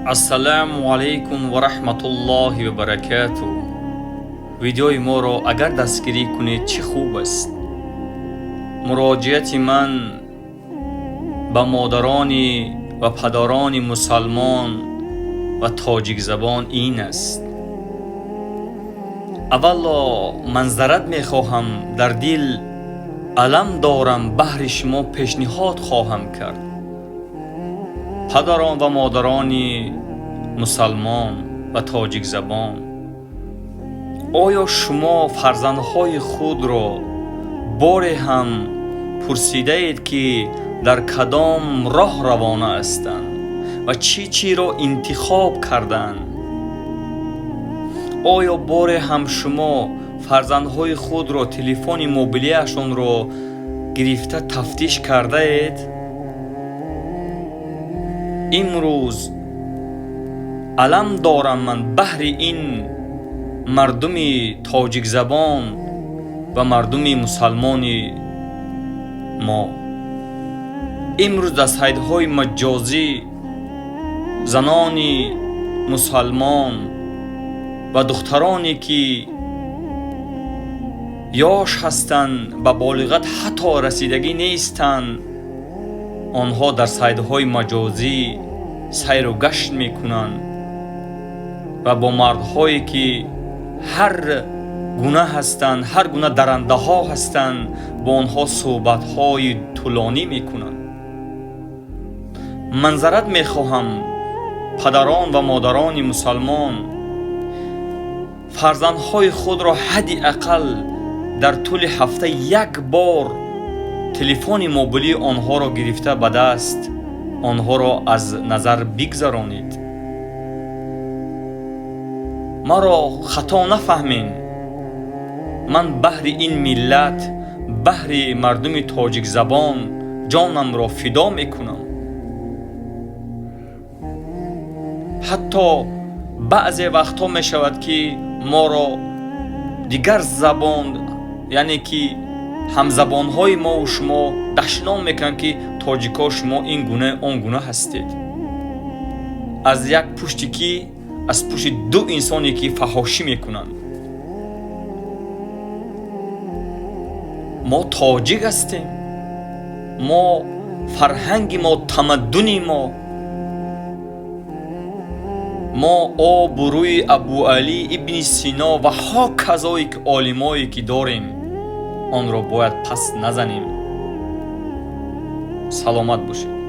Ассалому алайкум ва раҳматуллоҳи ва баракатуҳ. Видеои моро агар дастгирӣ кунед, чӣ хуб аст. Муроҷиати ман ба модарони ва падарони мусалмон ва тоҷикзабон ин аст. Аввало манзарат мехоҳам, дар дил алам дорам, баҳри шумо пешниҳод хоҳам кард. Падарон ва модарони мусалмон ва тоҷикзабон, оё шумо фарзандҳои худро боре ҳам пурсидаед, ки дар кадом роҳ равона ҳастанд ва чӣ чиро интихоб карданд? Оё боре ҳам шумо фарзандҳои худро телефони мобилиашонро гирифта тафтиш кардаед? Имрӯз алам дорам ман баҳри ин мардуми тоҷикзабон ва мардуми мусалмони мо. Имрӯз дар сайтҳои маҷозӣ занони мусалмон ва духтароне, ки ёш ҳастанд, ба болиғат ҳатто расидагӣ нестанд, онҳо дар сайтҳои маҷозӣ сайру гашт мекунанд ва бо мардҳое, ки ҳар гуна ҳастанд, ҳар гуна дарандаҳо ҳастанд, бо онҳо суҳбатҳои тӯлонӣ мекунанд. Манзарат мехоҳам, падарон ва модарони мусалмон, фарзандҳои худро ҳадди ақал дар тӯли ҳафта як бор телефони мобилии онҳоро гирифта ба даст онҳоро аз назар бигзаронед. Маро хато нафаҳмед, ман баҳри ин миллат, баҳри мардуми тоҷикзабон ҷонамро фидо мекунам. Ҳатто баъзе вақтҳо мешавад, ки моро дигар забон, яъне ки ҳамзабонҳои мову шумо дашном мекунанд, ки тоҷикҳо шумо ин гуна, он гуна ҳастед. Аз як пушти ки аз пушти ду инсоне, ки фаҳошӣ мекунанд. Мо тоҷик ҳастем, мо фарҳанги мо, тамаддуни мо, мо обрӯи Абуалӣ ибни Сино ва ҳоказое ки олимое ки дорем, онро бояд пас назанем. Саломат бошед.